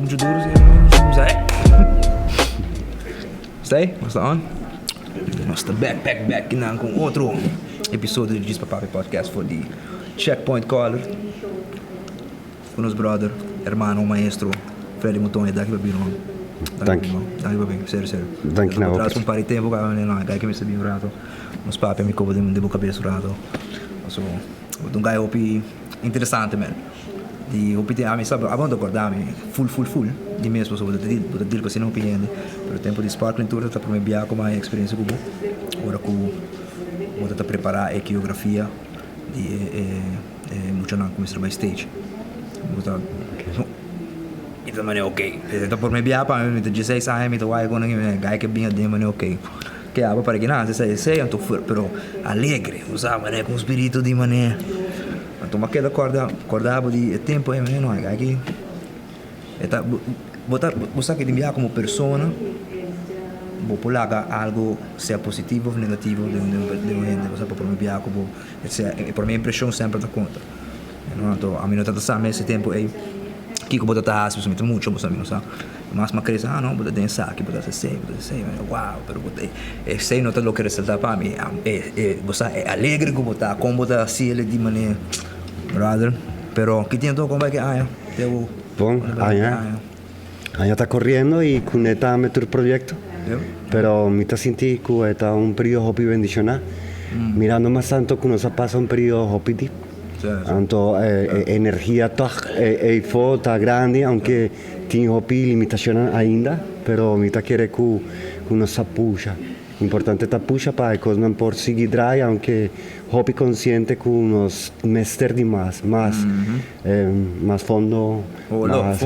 Mucho duro si. Sa eh. Stay? Nos ta on? Nos ta back, back, back kinan ku otro episodio di Djis pa Papia Podcast for di Checkpoint Color. Ku nos brother, hermano, maestro, Freddy Montoya. Danki pa bini, man. Danki. Danki pa bini. Serio, serio. Danki na Tras un par di tempo kaba mi no, kai ke mester bini un rato. Nos papia mi koba den bo kabes un rato. So, bo ta un guy hopi interesante, man. Di hopi tempo, ami sa, abo no ta korda mi full, full, full di mes pasobra bo ta deal, bo ta deal ku asina hopi hende. Pero tempo di Sparkling Tour ta prome bia ku mi a haña eksperensia ku bo, ora ku bo ta ta prepara e kiografia di e E muchanan kuminsá bai stage. Bo ta Mi ta manera ok. E ta por mi bia pa mi, mi ta dieseis aña, mi ta wak kon e guy ke bin aden manera ok. Ke abo para kinan hasi esei esei anto fuer pero alegre, bo sa manera ku un spiritu di manera. Anto mi a keda kòrda kòrda bo di e tempu ei manera no e guy aki e ta bo ta bo sa ke tin bia komo persona bo por laga algo sea positivo òf negativo den den un hende bo sa por mi bia ku bo. Esei e prome impresion semper ta konta. Anto ami no tabata sa mes e tempu ei kiko bo ta ta hasi pasobra mi ta mucha bo sa mi no sa. Mas mi a krese ah no bo ta den esaki bo ta hasi esei bo ta hasi esei wow pero bo ta esei no ta loke resalta pa mi e bo sa e alegre ku bo ta kon bo ta hasi el di manera brother pero ki tin anto kon bai ke aña te bo Bon aña aña ta koriendo i kuné tambe tur proyekto. Pero mi ta sinti ku e ta un periodo hopi bendishoná. Mirando mas tanto ku nos a pasa un periodo hopi dip. Anto e energia tòg eifó ta grandi aunke tin hopi limitashonnan ainda, pero mi ta kere ku nos a pusha. Importante ta pusha pa e kosnan por sigui draai aunke hopi konsiente ku nos mester di mas, mas, mas fondo, mas.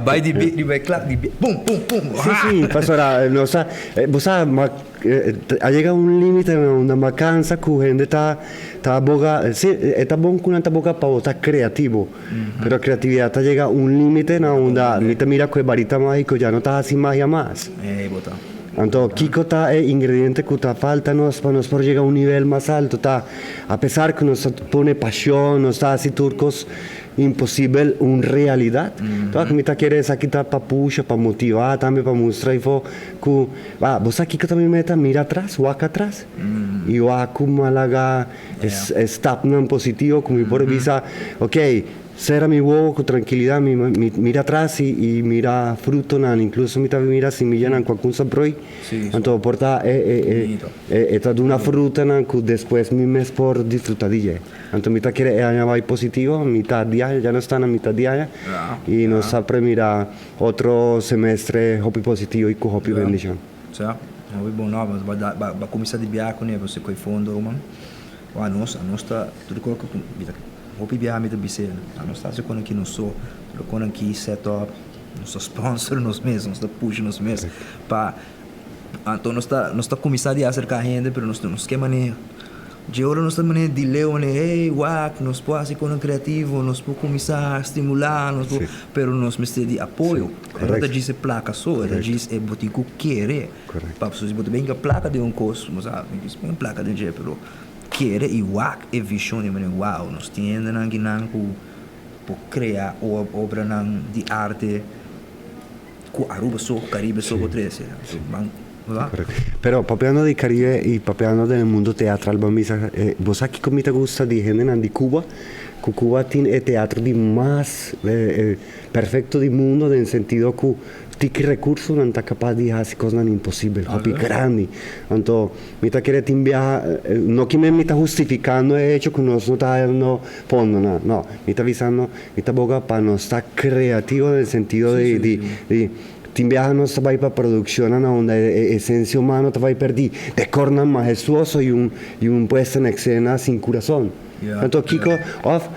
Bai di di bai klap di pum pum pum. Si si pasobra nos ta bo sa a yega un limite unda bo a kansa ku hende ta ta boga si e ta bon ku nan ta boga pa bo ta kreativo pero kreatividat ta yega un limite na unda mi ta mira ku e barita magiko ya no ta hasi magia mas. Anto, kiko ta e ingrediente ku ta falta nos pa nos por yega un nivel mas alto? Ta apesar ku nos ta pone pasion, nos ta hasi tur kos imposibel un realidat. Tok mi ta kere esaki ta pa pusha, pa motivá tambe, pa mustra afó ku, ah, bo sa kiko ta mi meta? Mira atras, wak atras i wak ku mi a laga e stapnan positivo ku mi por bisa, ok, Sera mi wowo ku trankilidat, mi mira atras i mira frutonan, inkluso mi ta mira simiyanan ku a kumsa broi. Anto por ta e e ta duna frutanan ku despues mi mes por disfruta di dje. Anto mi ta kere e aña bai positivo, mitad di aña, ya nos ta na mitad di aña i nos a premira otro semestre hopi positivo i ku hopi bendishon. Sa, hopi bon no, ba kuminsá di biaha kuné pasobra ku e fondo ruman. Anos, anos ta tur kos ku mi ta. Hopi biaha mi ta bis'é, Anos ta hasi kon aki nos so, pero kon aki set up, nos ta sponsor nos mes, nos ta pusha nos mes pa anto nos ta nos ta kuminsá di aserká hende pero nos nos ke manera dje ora nos ta manera di leu manera hey wak nos por hasi konan kreativo nos por kuminsá stimulá nos por pero nos mester di apoyo e no ta djis e plaka so e ta djis e bo tin ku kere pasobra si bo ta bin ku plaka den un kos bo sa bin plaka den dje pero Kere i wak e vishon di manera wow, nos tin hendenan kinan ku por krea obranan di arte ku Aruba so, Karibe so por trese. Pero papiando di Karibe i papiando den e mundo teatral bo a misa, bo sa kiko mi ta gusta di hendenan di Cuba? Ku Cuba tin e teatro di mas perfecto di mundo den sentido ku Tiki rekursonan ta kapas di hasi kosnan imposibel, hopi grandi. Anto, mi ta kere tin biaha, no ki men mi ta hustifikando e hecho ku nos no ta hayando fondonan, no. Mi ta bisando, mi ta boga pa nos ta kreativo den sentido di, di, di tin biaha nos ta bai pa produkshonnan na unda e esensia humano ta bai pèrdí, dekornan mahestuoso i un, i un puesta en esena sin kurason. Anto kiko, òf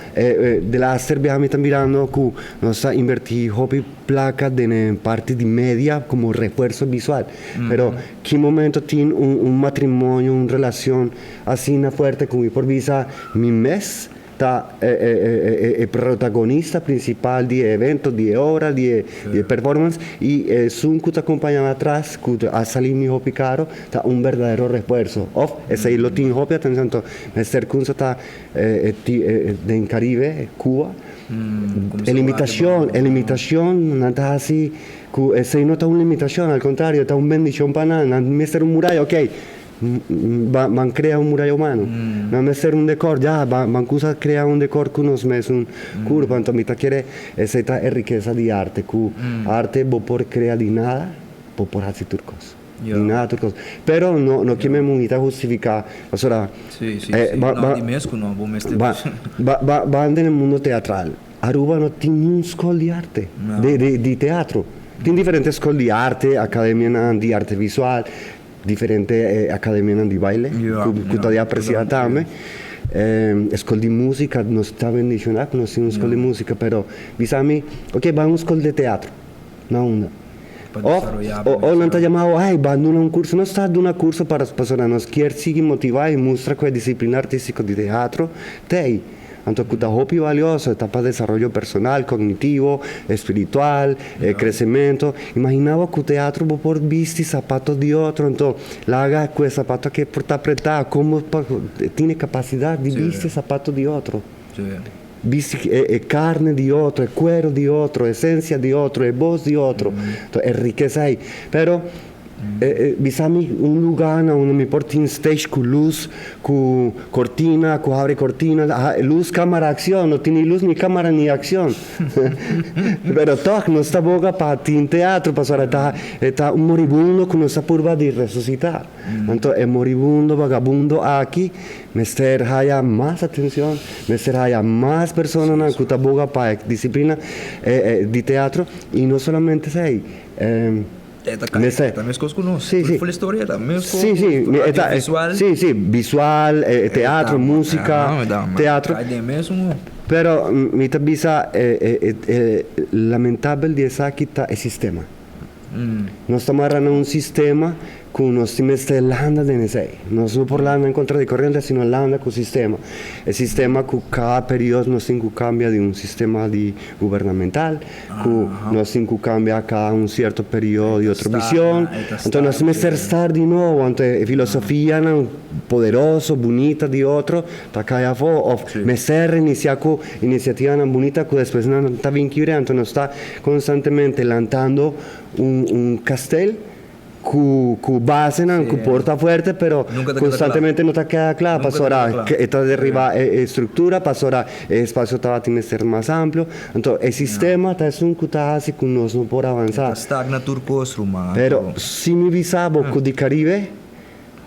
delaster biaha mi ta mirando ku nos ta invertí hopi placa den e parti di media como refuerzo visual. Pero ki momento tin un un matrimonio, un relacion asina fuerte cu mi por bisa mi mes ta e protagonista principal di e evento, di e obra, di e performance y esun cu ta acompaña atras cu a sali mi hopi caro ta un berdadero refuerzo of esey lo tin hopi atencion. Anto mester cunsa ta den Caribe, Cuba, e limitacion, e limitacion nan ta haci cu esey no ta un limitacion, al contrario ta un bendicion pa nan, nan mester un muraya, ok. Ban crea un muraya humano. Nan mester un decor, ya, ban cusa crea un decor cu nos mesun curpa. Anto mi ta kere esey ta e rikesa di arte, cu arte bo por crea di nada, bo por haci tur cos. Di nada tur cos. Pero no no kier men mi ta hustifica, pasobra ban den e mundo teatral. Aruba no tin niun skol di arte, di teatro. Tin diferente skol di arte, academianan di arte visual. Diferente academianan di baile cu ta di aprecia tambe. Escol di musica, nos ta bendiciona cu nos tin un scol di musica, pero bisa mi, ok, ban un scol di teatro, na unda? Of, o nan ta yama bo, ay, ban duna un curso. Nos ta duna curso para pasobra nos kier sigui motiva y mustra cu e disciplina artistico di teatro ta ey. Anto cu ta hopi valioso, ta pa desaroyo personal, cognitivo, espiritual, e crecemento. Imagina bo cu teatro bo por bisti sapato di otro, anto laga cu e sapato aki por ta apreta, como pa tin e capacidad di bisti e sapato di otro. Bisti e carne di otro, e cuero di otro, e esencia di otro, e voz di otro. Anto e rikesa ey. Pero. Bisa mi un luga na unda mi por tin stage cu luz, cu cortina, cu habri cortina, luz, camara, accion. No tin ni luz, ni camara, ni accion. Pero toch nos ta boga pa tin teatro pasobra ta e ta un moribundo cu nos ta purba di resucita. Anto e moribundo, vagabundo aki mester haya mas atencion, mester haya mas personanan cu ta boga pa e disciplina di teatro y no solamente esey. E ta kai, e ta meskos ku nos. Sí, sí. Tur historia ta meskos. Sí, sí. E ta visual. Sí, sí. Visual, teatro, músika, teatro. Kai den mesun. Pero mi ta bisa e lamentabel di esaki ta e sistema. Nos ta mara na un sistema ku nos tin mester landa den esei. Nos no por landa en kontra di koriente sino landa ku sistema. E sistema ku kada periodo nos tin ku kambia di un sistema di gubernamental. Ku nos tin ku kambia kada un sierto periodo di otro vision. Anto nos mester start di nobo. Anto e filosofianan poderoso, bunita di otro ta kai afó. Òf mester reinisiá ku inisiativanan bunita ku despues nan ta bin kibr'é. Anto nos ta konstantemente lantando un kastel. Ku ku basenan ku por ta fuerte pero konstantemente no ta keda kla pasobra e ta deribá e struktura pasobra e espasio tabatin mester mas amplio anto e sistema ta esun ku ta hasi ku nos no por avansá. E ta stagna tur kos ruman. Pero si mi bisa bo ku di Karibe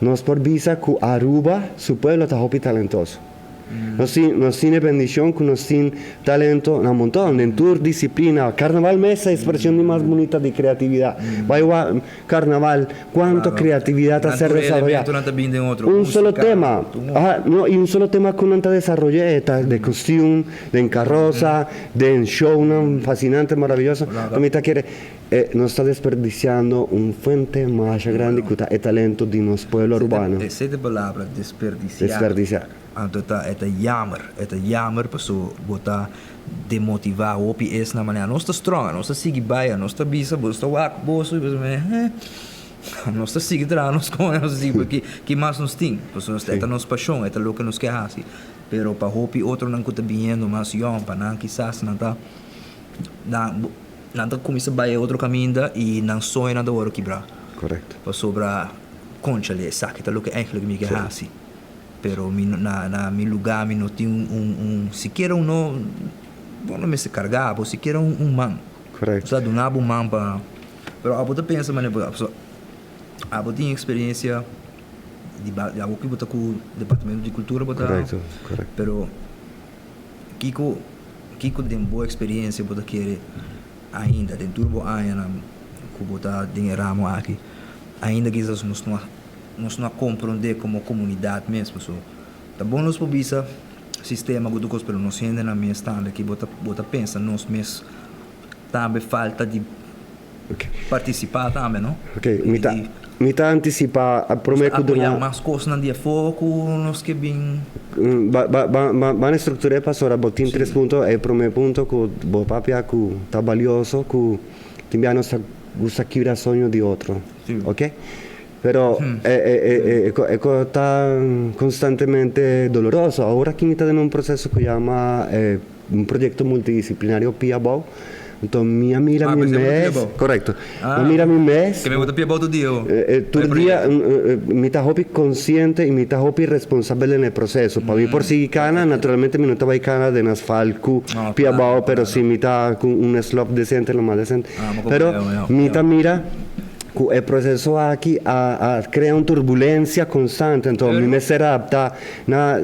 nos por bisa ku Aruba su pueblo ta hopi talentoso. Nos tin nos tin e bendicion cu nos tin talento na monton, den tur disciplina. Carnaval mes ta expresion di mas bunita di creatividad. Bay wak carnaval, cuanto creatividad ta ser desaroya. Un solo tema, aha, no, y un solo tema cu nan ta desaroya e ta de costume, den carroza, den shownan fascinante, maravilloso. Mi ta kere. E nos ta desperdiciando un fuente masha grandi cu ta e talento di nos pueblo Arubano. Esey ta e palabra, desperdiciar. Desperdiciar. Anto ta e ta jammer, e ta jammer paso bo ta demotiva hopi esnan manera nos ta strong, nos ta sigui bay, nos ta bisa bo ta wak boso y boso ta mira eh nos ta sigui traha nos con nos ta sigui porque ki mas nos tin pasobra e ta nos pasion e ta loke nos ke haci pero pa hopi otronan cu ta biniendo mas yong pa nan kisas nan ta nan. Nan ta kuminsá bai e otro kaminda i nan soñonan ta wòrdu kibrá. Korekto. Pasobra, kónchale, esaki ta loke eigentlik mi ke hasi. Pero mi na na mi lugá mi no tin un un un sikiera un no bo no mester kargá bo sikiera un un man. Korekto. Osea duna bo un man pa pero abo ta pensa manera bo pasobra abo tin eksperensia di ba di abo ku bo ta ku departamento di kultura bo ta Korekto, korekto. pero Kiko kiko den bo eksperiencia bo ta kere ainda den tur bo añanan ku bo ta den e ramo aki ainda kisas nos no a nos no a komprondé komo komunidat mes paso ta bon nos por bisa sistema ku tur kos pero nos hendenan mes tambe ki bo ta bo ta pensa nos mes tambe falta di partisipá tambe no Ok mi ta. Mi ta antisipá promé ku Apoyá duna. Mas kosnan di afó ku nos ke bin. Ban struktur'é pasobra bo tin tres punto. E promé punto ku bo papia ku ta balioso ku tin bia nos ta gusta kibra soño di otro. Oke? Pero e e ta konstantemente doloroso. Awor aki mi ta den un proseso ku yama un proyekto multidisiplinario Pia Abou. Anto mi a mira mi mes. Korekto. Mi a mira mi mes. Ke mi bo ta pia abou tur dia ho? Tur dia mi ta hopi konsiente i mi ta hopi responsabel den e proseso. Pa mi por sigui kana, naturalmente mi no ta bai kana den asfalt ku pia abou, pero si mi ta ku un slop desente, lo mas desente. Pero mi ta mira ku e proseso aki a krea un turbulensia konstante, anto mi mester adaptá na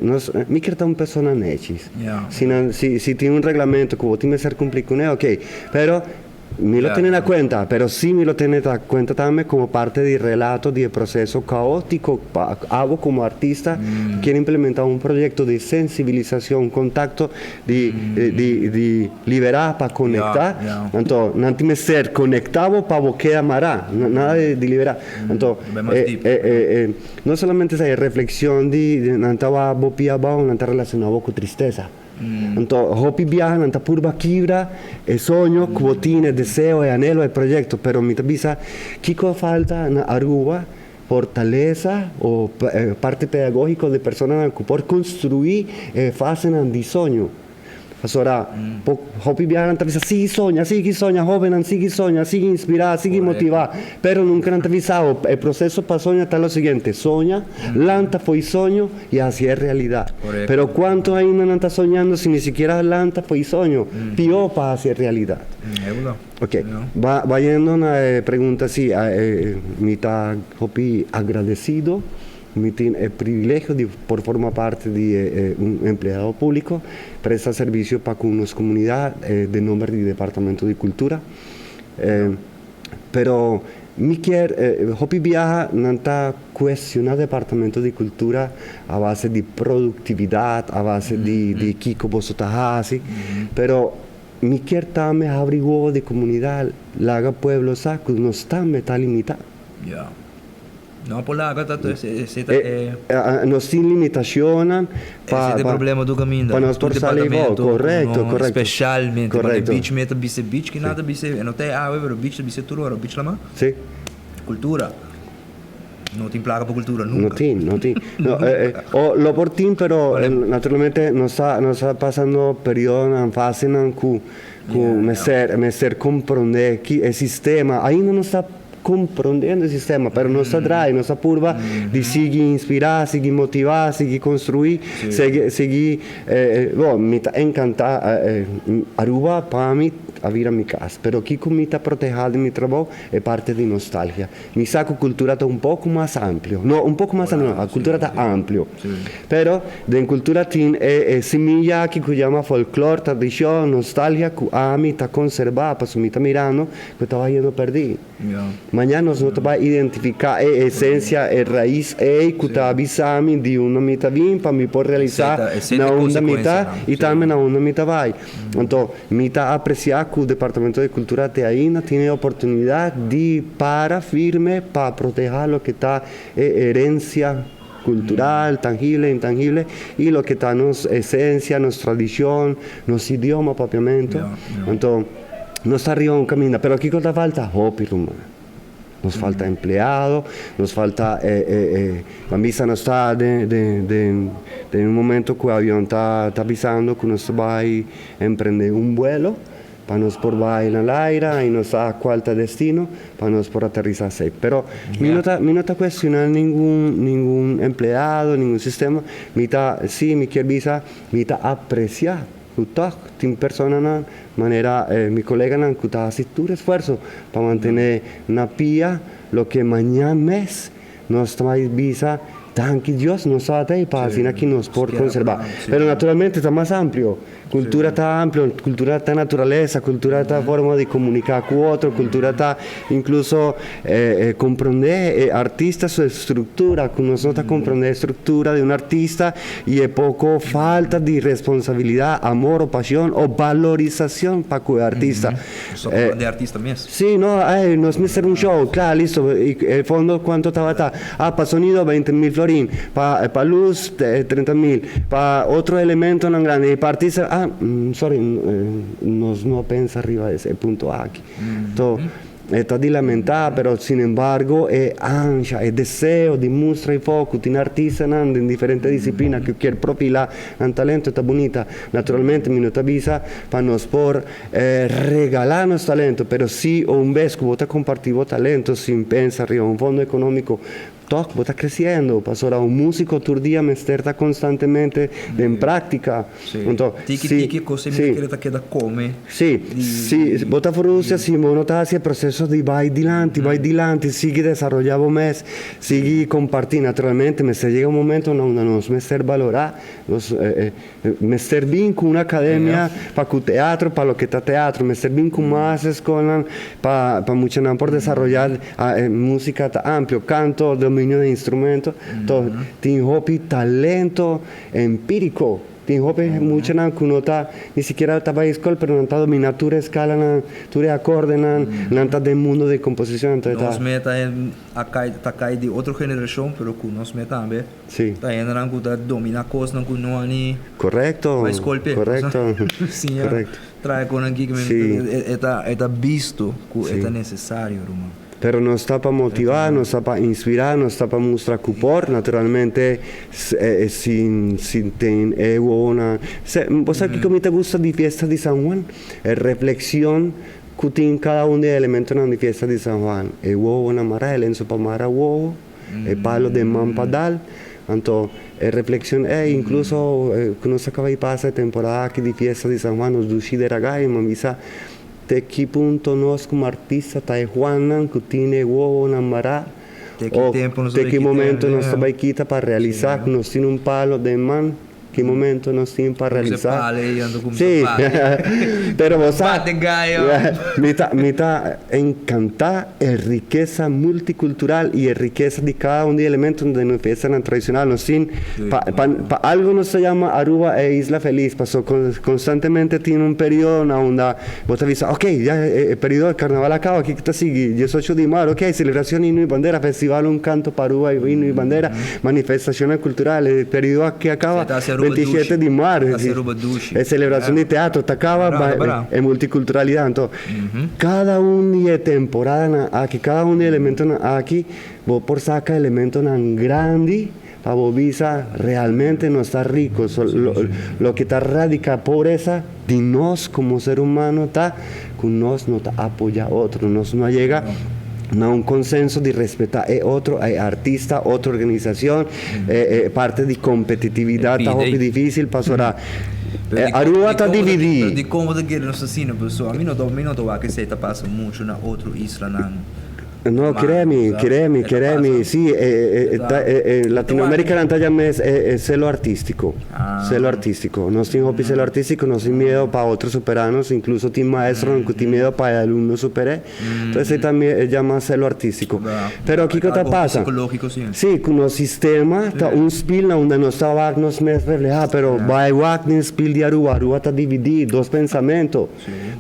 nos. Mi kier ta un persona nechis. Si nan si si tin un reglamento ku bo tin mester kumpli kuné, ok. Pero mi lo tene na kuenta, pero si mi lo tene ta kuenta tambe komo parte di relato di e proseso kaótiko pa abo komo artista ku kier implementá un proyekto di sensibilisashon, kontakto di di di liberá pa konektá. Anto nan tin mester konektá bo pa bo keda mará, nada di liberá. Anto e e e. No solamente esei, e reflexion di nan ta wak bo pia abao, nan ta relaciona bo cu tristesa. Anto hopi biaha nan ta purba kibra e soño cu bo tin, e deseo, e anhelo, e proyecto, pero mi ta bisa kico a falta na Aruba, fortalesa o parti pedagogico di personanan cu por construi e fasenan di soño. Pasobra hopi biaha nan ta bisa sigui soña, sigui soña, hóbennan sigui soña, sigui inspirá, sigui motivá, pero nunka nan ta bisa bo e proseso pa soña ta lo siguiente, soña, lanta fo'i soño i hasi e realidat. Pero kuantu ainda nan ta soñando si ni sikiera lanta fo'i soño? Pió pa hasi e realidat. Ok, bayendo na e pregunta si mi ta hopi agradesido. Mi tin e privilegio di por forma parti di e un empleado públiko, presta servisio pa ku nos komunidat den nomber di Departamento di Kultura. Pero mi kier, hopi biaha nan ta kuestioná Departamento di Kultura a base di produktividat, a base di kiko boso ta hasi, pero mi kier tambe habri wowo di komunidat, laga pueblo sa ku nos tambe ta limitá. No por laga ta ese ta e. Nos tin limitacionnan pa. Ese ta e problema tur caminda. Pa nos por sali bo. Correcto, correcto. Specialmente pa e beach mi ta bisa beach ki nan ta bisa e no ta e awe pero beach ta bisa tur ora beach lama. Si. Cultura. No tin placa pa cultura nunca. No tin, no tin. O lo por tin pero naturalmente nos ta nos ta pasando periodonan fasenan cu cu mester mester comprende ki e sistema ainda nos ta Komprondiendo e sistema, pero nos ta draai, nos ta purba di sigui inspirá, sigui motivá, sigui konstruí, sigui, sigui, bo, mi ta enkantá, Aruba pa mi a bira mi kas, pero kiko mi ta protehá di mi trabou? E parti di nostalgia. Mi sa ku kultura ta un poko mas amplio, no, un poko mas amplio no, kultura ta amplio, pero den kultura tin e similla aki ku yama folklor, tradishon, nostalgia ku ami ta konserbá pasobra mi ta mirando Ku ta bayendo pèrdí. Mañana nos no ta bai identifiká e esensia, e rais ei ku ta bisa mi di unda mi ta bin pa mi por realisá na unda mi ta i tambe na unda mi ta bai. Anto mi ta apresiá ku Departamento di Kultura te ainda tin e oportunidat di para firme pa protehá loke ta e herensia kultural, tangible, intangible, i loke ta nos esensia, nos tradishon, nos idioma papiamentu. Anto nos ta riba un kaminda, pero kiko ta falta? Hopi ruman. Nos falta empleado, nos falta ban bisa nos ta den den den den un momento ku avion ta ta bisando ku nos ta bai emprende un buelo. Pa nos por bai na laira i nos sa cual ta destino pa nos por aterisa safe. Pero mi no ta mi no ta cuestiona ningun ningun empleado, ningun sistema. Mi ta si mi kier bisa mi ta aprecia cu tog tin personanan manera mi coleganan cu ta haci tur esfuerzo pa mantene na pia loke mañan mes nos ta bai bisa. Danki Dios nos tabata ei pa asina ki nos por konserbá. Pero naturalmente ta mas amplio. Kultura ta amplio, kultura ta naturalesa, kultura ta forma di komuniká ku otro, kultura ta inkluso komprondé e artista su estruktura, ku nos no ta komprondé e struktura di un artista i e poko falta di responsabilidat, amor o pashon o balorisashon pa ku e artista. Nos ta komprondé e artista mes. Sí, no, ey, nos mester un show, kla, listo, i e fondo kuantu tabata? Ah, pa sonido 20.000 florin, pa pa luz 30.000, pa otro elementonan grandi, i pa artista, ah, sorry, nos no a pensa riba e punto aki. To, e ta di lamentá, pero sin embargo e ansha, e deseo di mustra i foku, tin artistanan den diferente disiplina ku kier profilá nan talento, ta bunita. Naturalmente mi no ta bisa pa nos por Regalá nos talento, pero si un bes ku bo ta kompartí bo talento sin pensa riba un fondo ekonómiko, tòg bo ta kresiendo. Pasobra un músiko tur dia mester ta konstantemente den práktika. Anto, Tiki tiki kos e mester kere ta keda kome. Sí, si bo ta frustra si bo no ta hasi e proseso di bai dilanti, bai dilanti, sigui desaroyá bo mes, sigui kompartí. Naturalmente mester yega un momento na unda nos mester balorá nos. Mester bin ku un akademia pa ku teatro, pa loke ta teatro. Mester bin ku mas eskolnan pa pa muchanan por desaroyá músika ta amplio, kanto, dominio di instrumento. To tin hopi talento empíriko. Tin hopi muchanan ku no ta ni sikiera ta bai eskol pero nan ta dominá tur e eskalanan, tur e akordenan, nan ta den mundo di komposishon. Anto e ta. Nos meta a kai ta kai di otro generashon pero ku nos meta tambe. Sí. Ta hendenan ku ta dominá kosnan ku no a ni Korekto, bai skol p'e. korekto, Siña korekto. traha konan kiko men Sí. e ta e ta bisto ku e Sí. ta nesesario ruman. Pero nos ta pa motivá, nos ta pa inspirá, nos ta pa mustra ku por, naturalmente sin sin ten e wowonan. Se, bo sa kiko mi ta gusta di fiesta di San Juan? E reflexion ku tin kada un di e elementonan di fiesta di San Juan. E wowonan mará, e lenso pa mara wowo. E palo den man pa dal. Anto e reflexion ey, incluso cu nos a caba di pasa e temporada aki di fiesta di San Juan, nos dushi de raga y mi bisa te ki punto nos como artista ta e Juannan cu tin e wowonan mara Te ki o tempo nos te ta bay ki kita, momento nos ta yeah. bay kita pa realisa cu nos tin un palo den man. Ki momento nos tin pa Kumsa realisá? pala ei anto kumsa Sí, pala. pero bo sa, Bate gayo. mi ta, mi ta encantá e rikesa multicultural y e rikesa di cada un di e elementonan den nos fiestanan tradicional. Nos tin, pa, pa, pa algo nos ta yama Aruba e isla feliz, paso constantemente tin un periodo na unda bo ta bisa, ok, ya e, e periodo di carnaval a caba, kico ta sigui? 18 di maart, ok, celebracion himno y bandera, festival un canto pa Aruba y himno y bandera. Manifestacionnan cultural, e periodo aki a caba 27 di maart, e celebracion di teatro ta caba, e multiculturalidad. Anto, cada un di e temporadanan aki, cada un di e elementonan aki, bo por saca elementonan grandi pa bo bisa realmente nos ta rico. So, loke ta radica pobreza di nos como ser humano ta cu nos no ta apoya otro, nos no a yega na un consenso di respeta e otro, e artista, otro organisacion, e parte di competitividad ta hopi dificil pasobra Aruba ta dividi. Pero di con bo ta kere nos asina? Pasobra mi no ta mi no ta wak esey ta pasa mucho na otro islanan. No, kere mi, kere mi, kere mi, si, Latinoamerica nan ta yama e celo artistico, celo artistico. Nos tin hopi celo artistico, nos tin miedo pa otro supera nos, incluso tin maestronan cu tin miedo pa e alumno super'e. Entonces esey tambe e yama celo artistico. Pero kico ta pasa? Si, cu nos sistema ta un spiel na unda nos ta wak nos mes refleha, pero bay wak den spiel di Aruba, Aruba ta dividi, dos pensamento.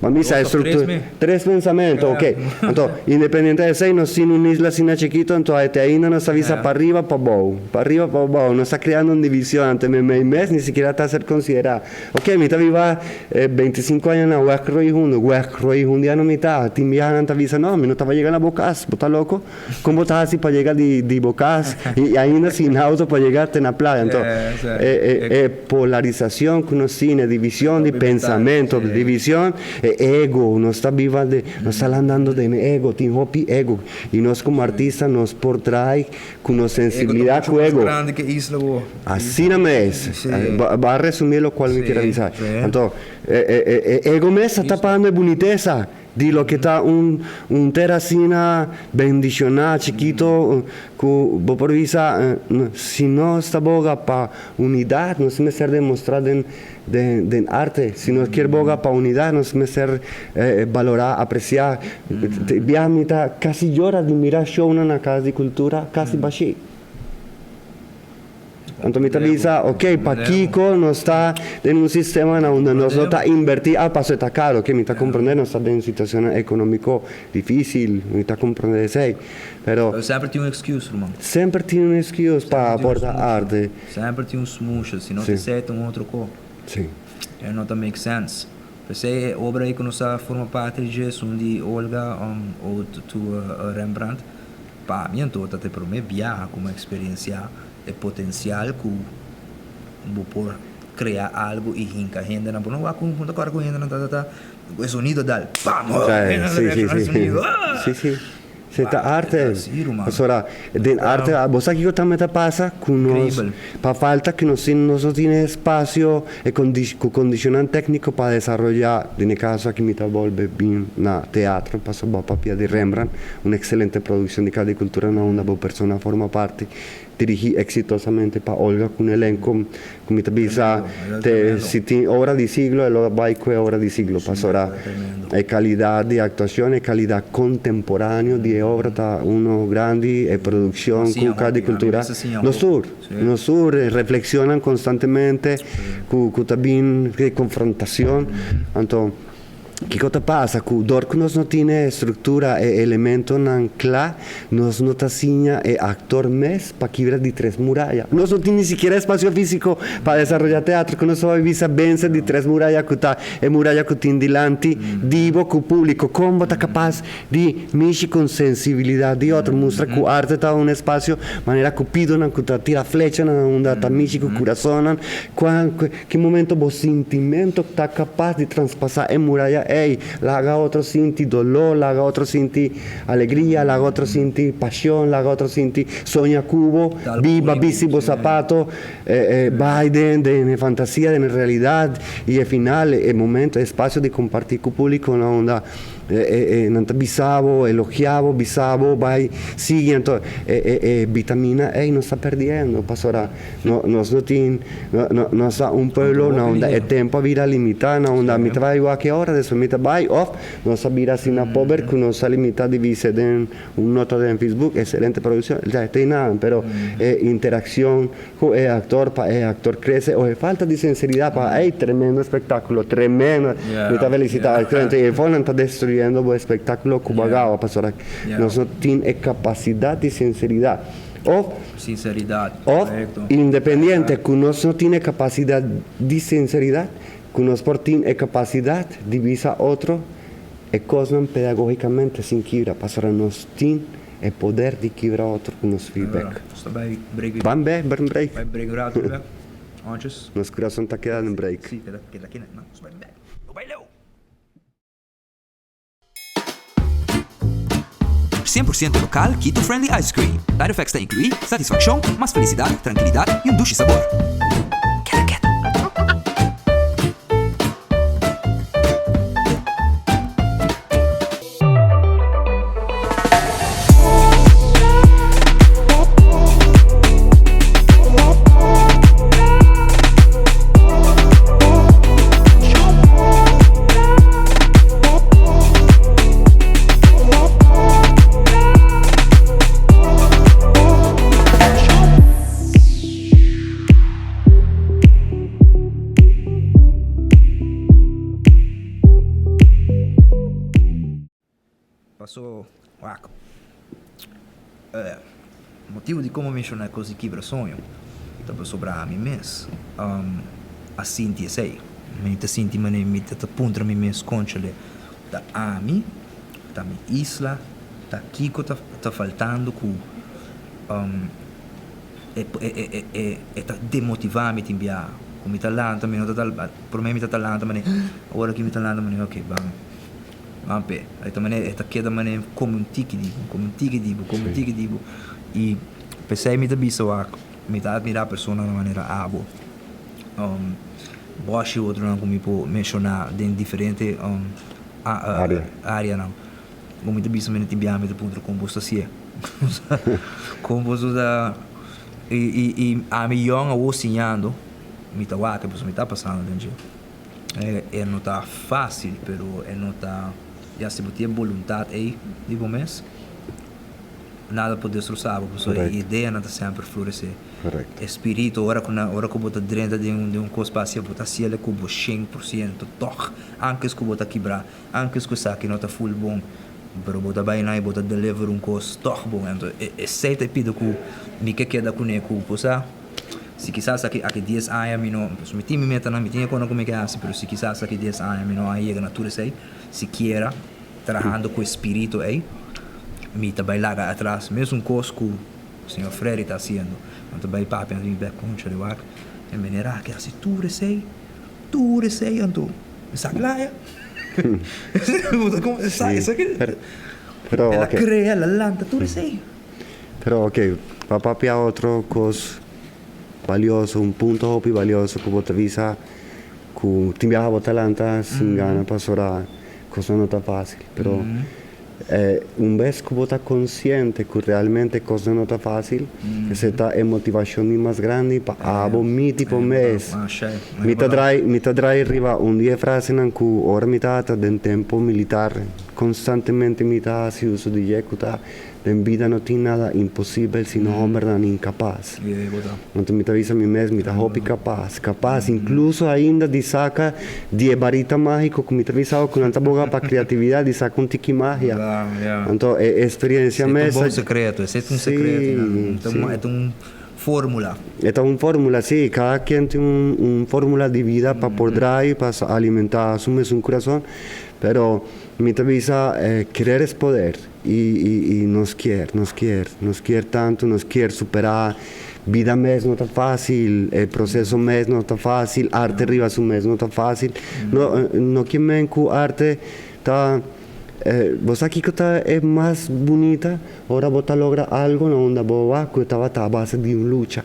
Ma mi sa e structura. Tres pensamento, ok. Anto, independiente di esei, nos tin un isla asina chikito, anto te ainda nos ta bisa pa riba, pa bou, pa riba, pa bou. Nos ta creando un division, anto mi mei mes ni sikiera ta ser considera. Ok, mi ta biba 25 aña na Weg Rooi Hundo, Weg Rooi Hundiano mi ta. Tin biahanan ta bisa, no, mi no taba yega na bo cas, bo ta loco? Kon bo ta hasi pa yega di bo kas i ainda sin auto pa yega te na playa? Anto, e polarisashon ku nos tin, e divishon di pensamentu, divishon, e ego, nos ta biba den, nos ta landando den ego, tin hopi ego. I nos komo artista nos por trai ku nos sensibilidat ku ego. Asina mes. Bo a resumí lokual mi kier a bisa. Anto, e ego mes ta tapando e bunitesa. Di loke ta un un tera asina bendishoná, chikito, ku bo por bisa, si nos ta boga pa unidat, nos mester demostrá den den den arte. Si nos kier boga pa unidat, nos mester balorá, apresiá. Bia mi ta kasi yora di mira shownan na Kas di Kultura kasi bashí. Anto mi ta bisa, ok, pakiko nos ta den un sistema na unda nos no ta invertí? Ah, paso e ta karo, ok, mi ta komprondé nos ta den situacionnan ekonómiko difísil, mi ta komprondé esei, pero. Pero semper tin un excuse, ruman. Semper tin un excuse pa aporta arte. Semper tin un smusha, si no ta esei ta un otro ko. Sí. E no ta make sense. P'esei e obra ei ku nos a forma parti di dje, esun di Olga, Ode to Rembrandt, Pa mi anto ta te prome biaha ku mi a eksperensiá e potensial ku bo por krea algu i hinka hendenan. Bo no wak ku ta kòrda ku hendenan ta ta ta ku e sonido dal pam! Hendenan ta reakshoná e sonido ah! Sí, sí. Sí, ta arte. Pasobra den arte bo sa kiko tambe ta pasa? Ku nos pa falta ku nos tin nos no tin e espasio e ku kondishonnan tékniko pa desaroyá den e kaso aki mi ta bolbe bin na teatro pasobra bo a papia di Rembrandt. Un excelente produccion di Cas di Cultura na unda bo persona forma parti, dirigi exitosamente pa Olga cu un elenco cu mi ta bisa te si tin obra di siglo e lo bay cu e obra di siglo pasobra e calidad di actuacion e calidad contemporaneo di e obra ta uno grandi e produccion cu Cas di Cultura nos tur nos tur reflexionan constantemente cu ta bin confrontacion anto. Kiko ta pasa? Ku dor ku nos no tin e struktura, e elementonan kla, nos no ta siña e aktor mes pa kibra di tres muraya. Nos no tin ni sikiera espasio físiko pa desaroyá teatro, ku nos ta bai bisa bense di tres muraya ku ta e muraya ku tin dilanti di bo ku públiko. Kon bo ta kapas di mishi ku sensibilidat di otro? Mustra ku arte ta un espasio manera kupidonan ku ta tira flechanan unda ta mishi ku kurasonnan. Kua. Ki momento bo sintimento ta kapas di traspasá e muraya ei? Laga otro sinti doló, laga otro sinti alegria, laga otro sinti pasion, laga otro sinti soña ku bo, biba, bisti bo sapato, bai den den e fantasia, den e realidat i e final e momento, e espasio di kompartí ku públiko na unda Nan ta bisa bo, elogia bo, bisa bo bai sigui anto e e vitamina ey nos ta perdiendo pasobra nos no tin nos ta un pueblo na unda e tempo a bira limita na unda mi ta bai wak e ora despues mi ta bai of nos a bira asina pober cu nos ta limita di bisa den un nota den Facebook excelente produccion ya ta eynan pero e interaccion Cu e actor pa e actor crece o e falta di sinceridad pa ey tremendo espectaculo tremendo mi ta felicita actor enton e volnan ta destruyendo bo espectaculo cu bo a gawa pasobra nos no tin e capacidad di sinceridad of of independiente cu nos no tin e capacidad di sinceridad cu nos por tin e capacidad di bisa otro e cosnan pedagogicamente sin kibra pasobra nos tin E poder di kibra otro ku nos feedback. Nos ta bai break. Ban be, ban break. Bai break un rato bek. Antes. Nos kurason ta keda den break. Si, keda keda kina. Nos bai bek. No bai leu. 100% lokal Keto Friendly Ice Cream. Side effects ta inkluí, satisfakshon, mas felisidat, trankilidat i un dushi sabor. Keda keto. Paso wak e motibu di komo menshoná e kos di kibra soño ta pasobra ami mes a sinti esei. Mi ta sinti manera mi ta puntra mi mes konchale ta ami, ta mi isla, ta kiko ta faltando ku e ta demotivá mi tin biaha ku mi ta lanta mi no ta promé mi ta lanta manera ora ki mi ta lanta manera ok ban. Ban p'e. E ta manera, e ta keda manera come un tiki di bo, come un tiki di bo, come un tiki di bo. I p'esei mi ta bisa wak, mi ta admirá personanan manera abo, Bosh i otronan ku mi por menshoná den diferente. Área. Áreanan. Bo mi ta bisa mi no tin biaha mi ta puntra kon bo ta hasié. Kon bo ta i i i ami yòn awor siñando mi ta wak pasobra mi ta pasando den dje. E no ta fásil pero e no ta ya si bo tin e boluntat ei di bo mes nada por destrosá bo pasobra e ideanan ta semper floresé. E spiritu ora ku nan ora ku bo ta drenta den un den un kos pa hasié bo ta hasiel ku bo 100% tòg ankes ku bo ta kibrá. Antes ku esaki no ta full bon, pero bo ta bai na i bo ta deliver un kos tòg bon. Anto esei ta e pida ku mi ke keda kuné ku bo sa, si kisas aki aki dies aña mi no, mi tin mi metanan, mi tin e konan ku mi ke hasi, pero si kisas aki dies aña mi no a yega na tur esei, sikiera trahando ku e spiritu ei, mi ta bai laga atras mesun kos ku señor Freddy ta hasiendo. Anto bai papia mi bek koncha di wak, e manera aki hasi tur esei. Tur esei anto esaki la ya. Esaki Pero el a ok. crea, el a lanta tur esei. Pero ok, pa papia otro cos valioso, un punto hopi valioso cu bo ta bisa cu tin biaha bo ta lanta sin gana pasobra cosnan no ta facil, pero Un bes ku bo ta konsiente ku realmente kosnan no ta fásil, esei ta e motivashon di mas grandi pa abo miti bo mes. Mi ta drai, mi ta drai riba un di e frasenan ku ora mi tabata den tempu militar konstantemente mi ta hasi uso di dje ku ta, Den bida no tin nada imposibel sino hombernan inkapas. Anto mi ta bisa mi mes mi ta hopi kapas, kapas inkluso ainda di saka di e barita mágiko ku mi ta bisa ku nan ta boga pa kreatividat di saka un tiki magia. Anto e eksperiencia mes. Esei ta un bon sekreto, esei ta un sekreto, e ta un fórmula. E ta un fórmula, si, kada ken tin un fórmula di bida pa por drai, pa alimentá su mesun kurason, pero mi ta bisa kerer es poder. I i nos kier, nos kier, nos kier tantu, nos kier superá. Bida mes no ta fásil, e proseso mes no ta fásil, arte riba su mes no ta fásil. No, no ke men ku arte ta, bo sa kiko ta e mas bunita? Ora bo ta logra algu na unda bo wak ku e tabata a base di un lucha.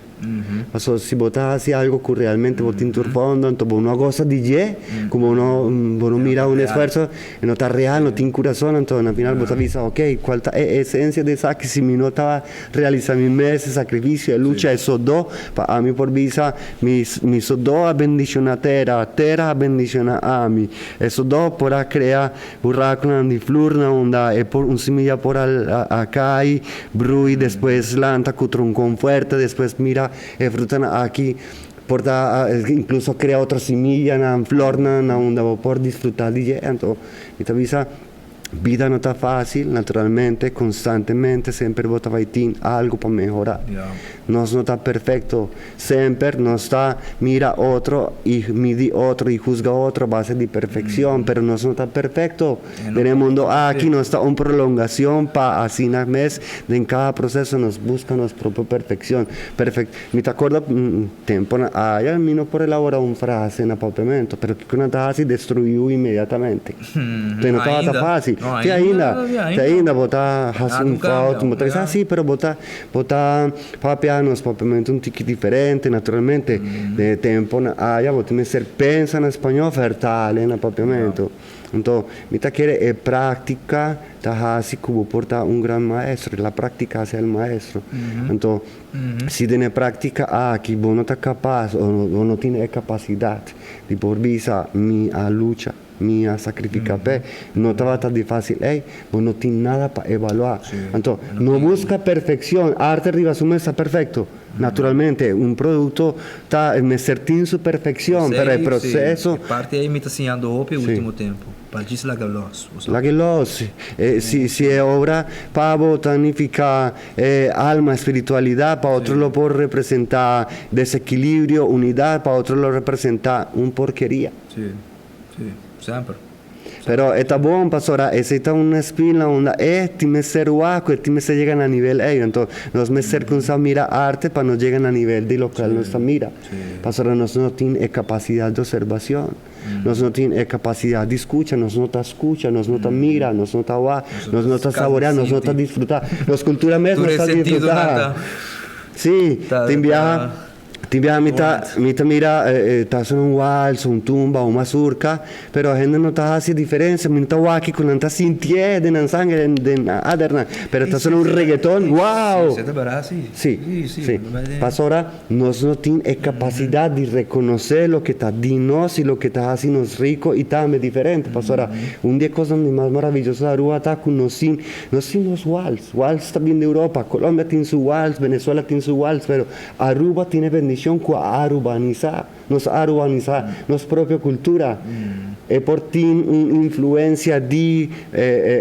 Pasobra si bo ta hasi algo ku realmente bo tin tur fondo, anto bo no a gosa di dje, ku bo no bo no mira un esfuerso, e no ta real, no tin kurason, anto na final bo ta bisa, ok, kual ta e esensia di esaki si mi no ta realisa mi mes e sakrifisio, e lucha, e sodó, pa ami por bisa mi mi sodó a bendishoná tera, tera a bendishoná ami, e sodó por a krea Burakunan di flur na unda e por un similla por a a kai, brui, despues lanta ku tronkon fuerte, despues mira e frutanan aki por ta inkluso krea otro simillanan, flornan na unda bo por disfruta di dje. Anto mi ta bisa bida no ta fásil, naturalmente, konstantemente semper bo ta bai tin algu pa mehorá. Nos no ta perfecto. Semper nos ta mira otro y midi otro y huzga otro a base di perfeccion, pero nos no ta perfecto. Den e mundo aki nos ta un prolongacion pa asina mes den cada proceso nos busca nos propio perfeccion. Perfec mi ta acorda temponan aya mi no por elabora un frase na papiamento, pero kico nan ta haci? Destruiu inmediatamente. Te no tabata facil. Te ainda, te ainda bo ta haci un fout, bo ta bisa, ah si, pero bo ta. Bo ta papia nos papiamentu un tiki diferente, naturalmente. Den e temponan aya bo tin mester pensa na spañó, vertale na papiamentu. Anto, mi ta kere e práktika ta hasi ku bo por ta un gran maestro. La práktika hasi el maestro. Anto, si den e práktika aki bo no ta kapas o bo no tin e kapasidat di por bisa mi a lucha. Mi a sacrifica p'e. No tabata di facil ey. Bo no tin nada pa evalua. Anto, no busca perfeccion. Arte riba su mes ta perfecto. Naturalmente, un producto ta mester tin su perfeccion, pero e proceso. E parti ey mi ta siñando hopi e ultimo tempo. Pa djis laga los. Laga los. Si si e obra pa bo ta nifica alma, espiritualidad, pa otro lo por representa desequilibrio, unidad, pa otro lo representa un porkeria. Sí, sí, semper. Pero e ta bon pasobra esei ta un espina unda e tin mester wak ku e tin mester yega na nivel ei. Anto nos mester kumsa mira arte pa nos yega na nivel di lokual nos ta mira. Pasobra nos no tin e kapasidat di opservacion. Nos no tin e kapasidat di skucha. Nos no ta skucha, nos no ta mira, nos no ta wak, nos no ta saborea, nos no ta disfruta. Nos kultura mes no sa disfruta. Sí, tin biaha. Tin biaha mi ta mi ta mira ta sona un wals, un tumba, un mazurka, pero hende no ta hasi diferensia, mi no ta wak ku nan ta sintié den nan sanger, den nan adernan, pero ta sona un reggaeton, wow! Sí, ta sí. Sí, sí. Pasobra nos no tin e kapasidat di rekonosé loke ta di nos i loke ta hasi nos riko i tambe diferente. Pasobra un di e kosnan di mas maraviyoso di Aruba ta ku nos tin nos tin nos wals. Wals ta bin di Europa, Colombia tin su wals, Venezuela tin su wals, pero Aruba tin e bendicion cu a arubanisa, nos a arubanisa nos propio cultura. E por tin un influencia di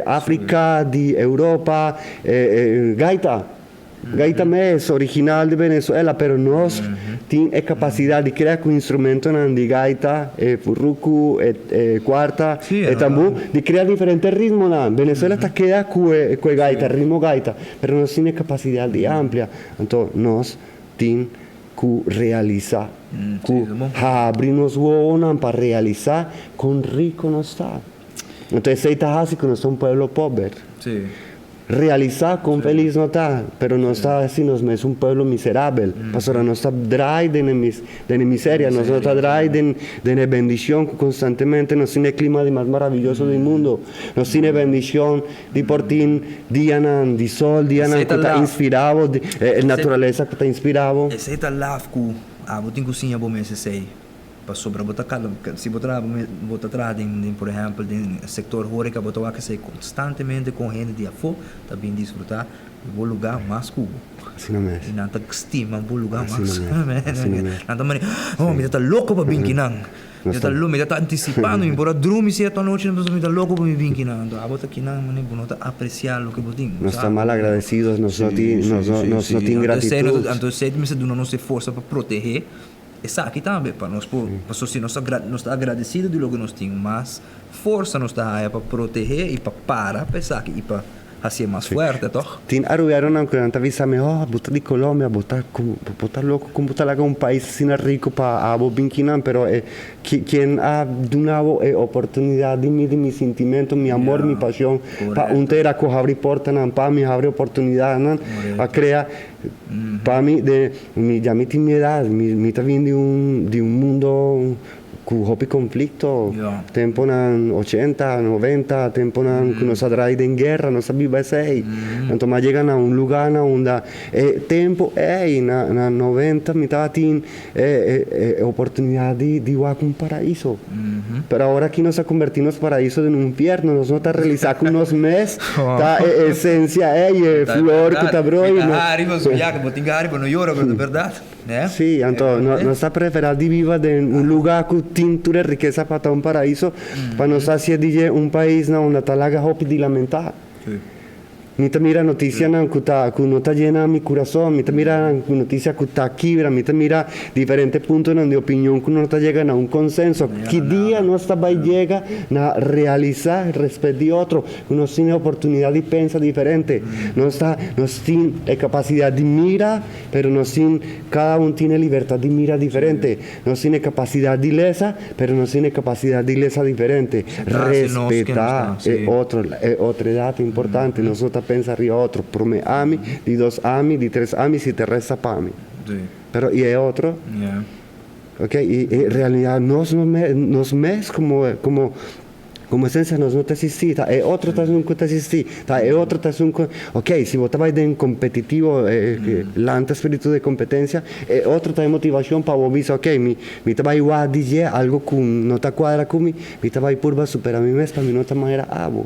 Africa, di Europa, gaita. Gaita mes original di Venezuela, pero nos tin e capacidad di crea cu instrumentonan di gaita, e furrucu, e cuarta, e tambu, di crea diferente ritmonan. Venezuela ta keda cu e gaita, ritmo gaita, pero nos tin e capacidad di amplia. Anto nos tin ku realisá, ku habri nos wowonan pa realisá kon riku nos ta. Anto esei ta hasi ku nos ta un pueblo pober. Realisá kon felis no ta, pero nos ta hasi nos mes un pueblo miserabel, pasobra nos ta drai den e den e miseria, nos no ta drai den den e bendishon ku konstantemente nos tin e klima di mas maravioso di mundu, nos tin e bendishon Di por tin dianan di sol, dianan ku ta inspirá bo, e naturalesa ku ta inspirá bo. Esei ta laf ku abo tin ku siña bo mes esei. Pasobra bo ta kala, si bo traha bo ta traha den por ehèmpel den sektor horeka bo ta wak esei konstantemente kon hende di afó ta bin disfrutá di bo lugá mas ku bo. Asina mes. I nan ta stima bo lugá mas. Asina mes, asina mes. Nan ta mane, oh mi ta ta loko pa bin kinan. Mi ta mi ta anticipando, mi por a drumi cierto anochi, pasobra mi ta loco pa mi bin kinan. Anto abo ta kinan manera bo no ta aprecia loke bo tin. Nos ta mal agradecidos, nos no tin, nos no, nos no tin gratitud. Anto esei mester duna nos e forsa pa protege esaki tambe, pa nos por, pasobra si nos ta nos ta agradecido di loke nos tin, mas forsa nos ta haya pa protege y pa para pa esaki y pa Hacié mas fuerte, toch? Tin arubianonan ku nan ta bisa mi, oh, bo ta di Colombia, bo ta bo ta loko kon bo ta laga un pais asina rico pa abo bin kinan, pero e kien a duna bo e oportunidad di mi, di mi sintimento, mi amor, mi pasion pa un tera ku habri portanan pa mi, habri oportunidadnan, a crea pa mi de mi ya mi tin mi edad, mi mi ta bin di un di un mundo Ku hopi konflikto, temponan ochenta, noventa, temponan ku nos a drai den guera, nos a biba esei. Anto mi a yega na un lugá na unda e tempu ei, na na noventa, mi tabatin e e oportunidat di di wak un paraiso. Pero awor aki nos a kombertí nos paraiso den un infierno, nos no ta realisá ku nos mes ta e esensia ei, e flor ku ta broi. Mi ta hari pasobra ya ku bo tin ku hari pa no yora, pero ta bèrdat. Sí, anto nos ta preferá di biba den un lugá ku tin tur e rikesa pa ta un paraiso, pa nos hasié di dje un pais na unda ta laga hopi di lamentá. Mi ta mira notisianan ku ta ku no ta yena mi kurason, mi ta mira notisia ku ta kibra, mi ta mira diferente puntonan di opinion ku no ta yega na un konsenso. Ki dia nos ta bai yega na realisá respet di otro, ku nos tin e oportunidat di pensa diferente? Nos ta nos tin e kapasidat di mira. Pero nos tin, cada un tin e libertad di mira diferente. Nos tin e capacidad di lesa, pero nos tin e capacidad di lesa diferente. Respeta e otro, e otredad ta importante. Nos no ta pensa riba otro. Prome ami, di dos ami, di tres ami, si ta resta pa mi. Pero y e otro? Ok, y en realidad nos no nos mes como como. Como esencia nos no ta existi, ta e otro ta esun cu ta existi, ta e otro ta esun cu, ok, si bo ta bay den competitivo, lanta espiritu de competencia, e otro ta e motivacion pa bo bisa, ok, mi, mi ta bay wak di dje algo cu no ta cuadra cu mi, mi ta bay purba supera mi mes pa mi no ta manera abo.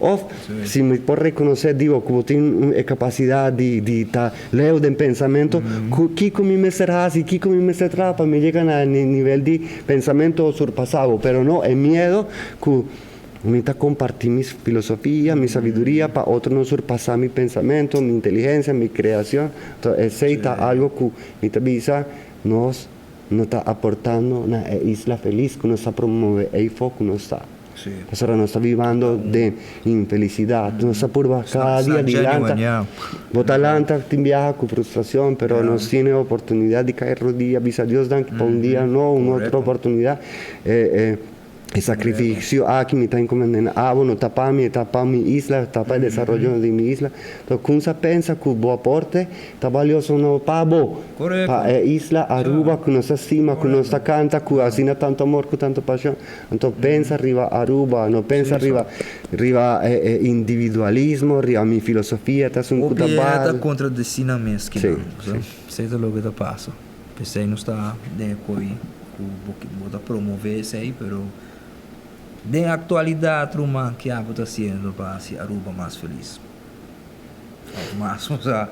Of, si mi por reconoce, digo, cu bo tin e capacidad di, di ta leu den pensamento, cu kico mi mester haci, kico mi mester traha pa mi yega na e nivel di pensamento surpasa bo. Pero no, e miedo cu mi ta comparti mi filosofia, mi sabiduria pa otro no surpasa mi pensamento, mi inteligencia, mi creacion. Entonces, esey ta algo cu mi ta bisa nos no ta aportando na e isla feliz cu nos ta promove eyfo cu nos ta. Pasobra nos ta bibando den infelicidad. Nos ta purba cada dia di lanta. Bo ta lanta tin biaha cu frustracion, pero nos tin e oportunidad di cay rodia, bisa Dios danki pa un dia nobo, un otro oportunidad. E sacrificio aki mi ta encomenda na abo, no ta pa mi, e ta pa mi isla, ta pa e desaroyo di mi isla. Enton cunsa pensa cu bo aporte ta balioso no pa bo, pa e isla Aruba cu nos ta stima, cu nos ta canta cu asina tanto amor, cu tanto pasion. Anto pensa riba Aruba, no pensa riba riba e individualismo, riba mi filosofia ta esun cu ta Hopi bal. ta contradeci nan mes kinan, esey ta loke ta pasa. P'esey nos ta den e koe ku bo bo ta promove esei, pero den aktualidat ruman ke abo ta hasiendo pa hasi Aruba mas felis? Òf mas osea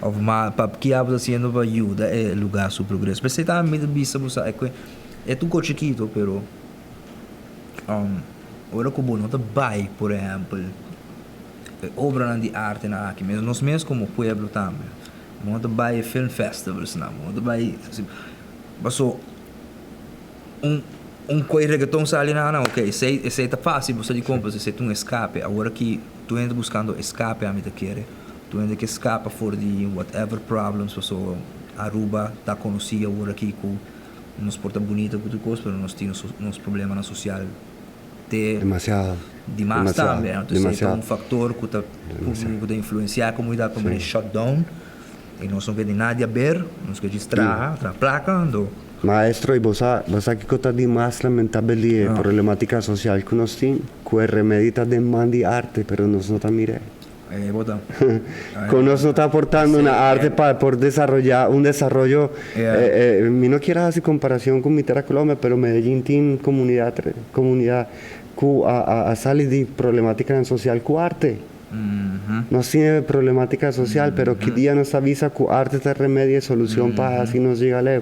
òf mas pa ke abo ta hasiendo pa yuda e lugar su progreso? P'esei tambe mi ta bisa bo sa e ku e ta un kos chikito pero ora ku bo no ta bai por ehèmpel e obranan di artenan aki mes nos mes komo pueblo tambe bo no ta bai e film festivals nan bo no ta bai Paso un un koe reggaeton sali na nan ok esei esei ta facil bo sa di con pasobra esei ta un escape awor aki tur hende ta buscando escape ami ta kere tur hende ke scapa for di whatever problems pasobra Aruba ta conoci awor aki cu nos por ta bunito cu tur cos pero nos tin nos problemanan social te Demasiado. Dimas Demasiado. tambe entonces esei ta Demasiado. un factor cu ta Demasiado. cu ta influencia e comunidad pa manera shut down. I nos no ke di nadie aber, nos ke djis traha, traha plaka, anto. Maestro, i bo sa, bo sa kiko ta di mas lamentabel di e problematica social ku nos tin? Ku e remedi ta den man di arte, pero nos no ta mir'é. E bo ta. Ku nos no ta aportando na arte pa por desaroyá un desaroyo, mi no kier hasi komparacion ku mi tera Colombia, pero Medellin tin komunidat, komunidat ku a a sali di problematicanan social ku arte. Nos tin e problematica social, pero ki dia nos ta bisa cu arte ta remedio y solucion pa haci nos yega leu.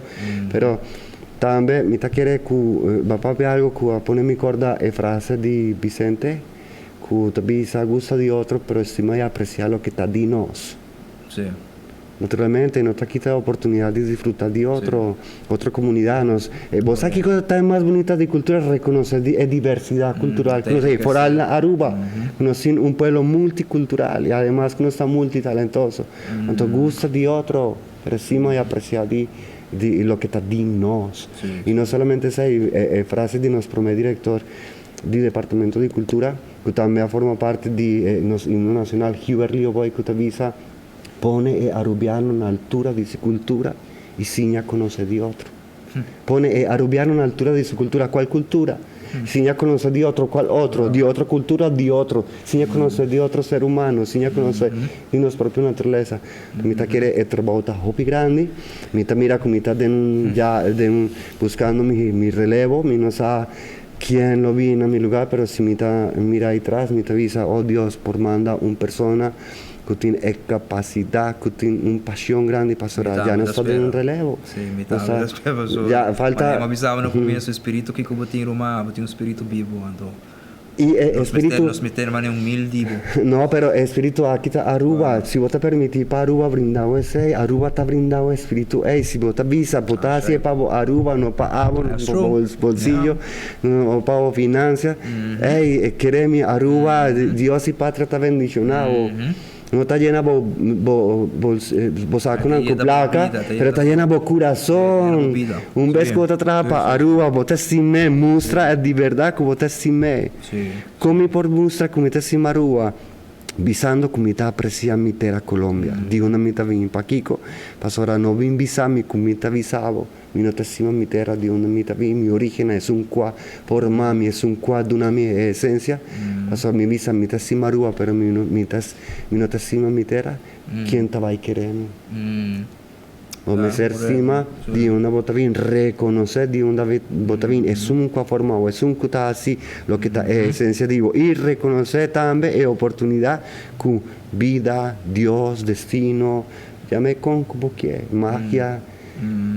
Pero tambe mi ta kere cu bo a papia algo cu a pone mi corda e frase di Vicente cu ta bisa gusta di otro pero estima y aprecia loke ta di nos. Naturalmente no ta kita oportunidad di disfruta di otro, otro comunidad. Nos, bo sa kico ta e mas bunita di cultura? Reconoce di e diversidad cultural cu nos hay, foral na Aruba, cu nos tin un pueblo multicultural y ademas cu nos ta multitalentoso. Anto gusta di otro, pero estima y aprecia di di loke ta di nos. Y no solamente esey, e frase di nos prome director di Departamento di Cultura, cu tambe a forma parti di nos himno nacional, Hubert Leo Boy, cu ta bisa, Pone e arubiano na altura di su cultura y siña conoce di otro. Pone e arubiano na altura di su cultura, cual cultura? Siña conoce di otro, cual otro? Di otro cultura, di otro. Siña conoce di otro ser humano, siña conoce di nos propio naturalesa. Mi ta kere e trabou ta hopi grandi, mi ta mira cu mi ta den un ya den un buscando mi mi relevo, mi no sa ken lo bini na mi lugar, pero si mi ta mira ahí tras mi ta bisa, oh Dios por manda un persona Ku tin e kapasidat, ku tin un pasion grandi pasobra ya nos ta den un relevo. Sí, mi tambe ta spera pasobra. Ya falta. Manera mi a bisa bo na komienso, e spiritu kiko bo tin ruman, bo tin un spiritu bibu, anto. I e spiritu. Nos mester manera humildi bo. No, pero e spiritu aki ta Aruba. Si bo ta permití pa Aruba brinda bo esei, Aruba ta brinda bo e spiritu ei. Si bo ta bisa, bo ta hasi e pa bo Aruba, no pa abo, no pa bo bolsillo. No pa bo financia. Ey, kere mi Aruba, Dios y patria ta bendiciona bo. No ta yena bo bo bo saconan cu placa, pero ta yena bo curazon. Un bes cu bo ta traha pa Aruba, bo ta stim'é, mustra di berdad cu bo ta stim'é. Con mi por mustra cu mi ta stima Aruba? Bisando cu mi ta aprecia mi tera Colombia. Di unda mi ta bini? Pakico? Pasobra no bin bisa mi cu mi ta bisa bo. Mi no ta stima mi tera di unda mi ta bin, mi origen a esun kua forma mi, esun kua duna mi e esencia. Pasobra mi bisa mi ta stima Aruba pero mi no mi ta mi no ta stima mi tera, ken ta bai kere mi? Bo mester stima di unda bo ta bin, reconoce di unda bo ta bin, esun kua forma bo, esun ku ta hasi loke ta e esencia di bo y reconoce tambe e oportunidad ku bida, Dios, destino, yam'e kon ku bo kier, magia.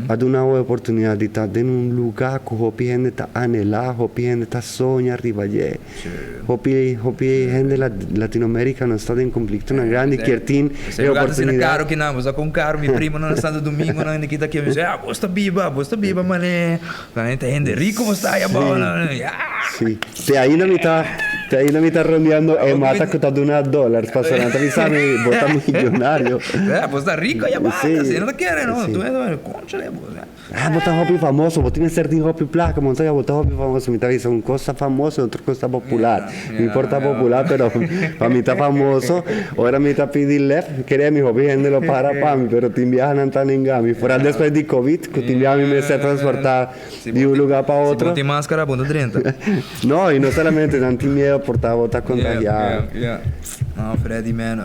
A duna bo e oportunidad di ta den un luga cu hopi hende ta anhela, hopi hende ta soña riba dje. Hopi, hopi hende Latinoamerica no sta den conflictonan grandi kier tin e lugar ta asina oportunidad. caro kinan, bo sa con caro, mi primonan na Santo Domingo nan hende kita aki, mi bisa, ah, bo sta biba, bo sta biba mane, nan hende ta hende rico bo sta ahí abao, Si, si. Te ainda mi ta. Te ainda mi ta rondeando e mata ku ta duna dòlars pasobra nan ta bisa mi bo ta millonario. Eh, bo ta rico ya basta, si no ta kere no, tu e conchale bo. Ah, bo ta hopi famoso, bo tin mester tin hopi plaka, bo ta bo ta hopi famoso. Mi ta bisa un kos ta famoso y otro kos ta popular. Mi por ta popular pero pa mi ta famoso, ora mi ta pidi lef, kere mi hopi hende lo para pa mi, pero tin biaha nan ta nenga mi. Foral despues di covid ku tin biaha mi mester transporta di un lugar pa otro. Si bo tin maskara bo no drenta. No, y no solamente nan tin miedo por ta bo ta contagia. Yeah, yeah. No, Freddy man.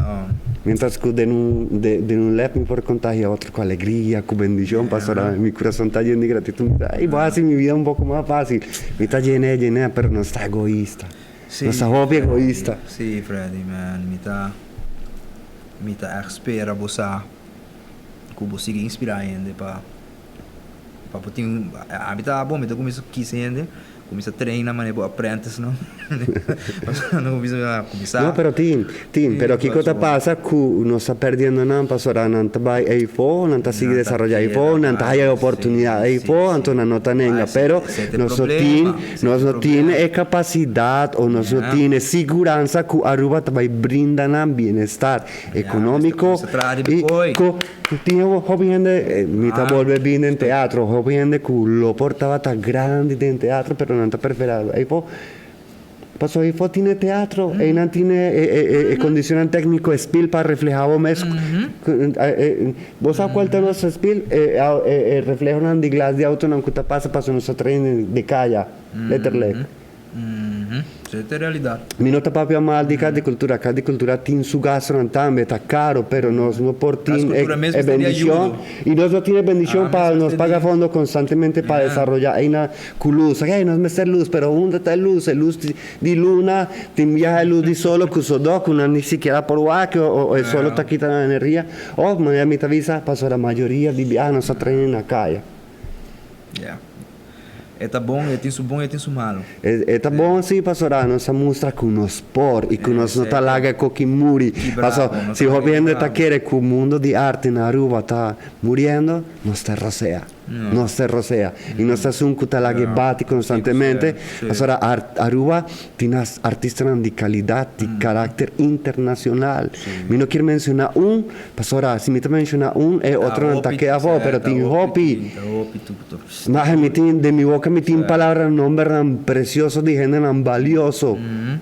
Mientras cu den un den un lep mi por contagia otro cu alegria, cu bendicion, pasobra mi curason ta yen di gratitud. Mi ta, ey, bo haci mi vida un poco mas facil. Mi ta yené, yené, pero nos ta egoista. Nos ta hopi egoista. Sí, Freddy man, mi ta mi ta echt spera bo sa cu bo sigui inspira hende pa. Pa bo tin ami ta bon mi ta kuminsá kis hende kuminsá traina manera bo apprentice nan pasobra nan kuminsá kuminsá. No pero tin tin pero kiko ta pasa ku nos ta perdiendo nan pasobra nan ta bai eyfo nan ta sigui desaroyá eyfo nan ta haya e oportunidat eyfo anto nan no ta nenga pero nos no tin nos no tin e kapasidat o nos no tin e siguransa ku Aruba ta bai brinda nan bienestar ekonómiko i ku Tin hopi hende, mi ta bolbe bin den teatro, hopi hende ku lo por tabata grandi den teatro pero nan ta preferá eyfo pasobra eyfo tin e teatro, eynan tin e kondicionnan tékniko, e spil pa reflehá bo mes. Bo sa kual ta nos spil? E reflehonan di glas di outonan ku ta pasa pasobra nos ta train di kaya, letterlijk. Esei ta e realidat. Mi no ta papia mal di Cas di Cultura. Cas di Cultura tin su gastonan tambe, ta caro, pero nos no por tin e bendicion. Y nos no tin e bendicion pa nos paga fondo constantemente pa desaroya eyna cu luz. Hey, nos mester luz, pero unda ta e luz? E luz di luna, tin biaha e luz di solo cu sodó cu nan ni sikiera por wak o e solo ta kita nan energia. Of, manera mi ta bisa, pasobra mayoria di biaha nos ta traina na caya. E ta bon, e tin su bon, e tin su malu. E ta bon si pasobra nos a mustra ku nos por i ku nos no ta laga e koki muri. Pasobra si hopi hende ta kere ku mundo di arte na Aruba ta muriendo, nos ta rosea. Nos ta rosea. I nos ta esun ku ta laga e bati konstantemente. Pasobra Aruba tin artistanan di kalidat, di karakter internashonal. Mi no kier menshona un, pasobra si mi ta menshona un e otronan ta keda afó, pero tin hopi. Mahe mi tin, den mi boca mi tin palabranan, nombernan precioso di hendenan balioso,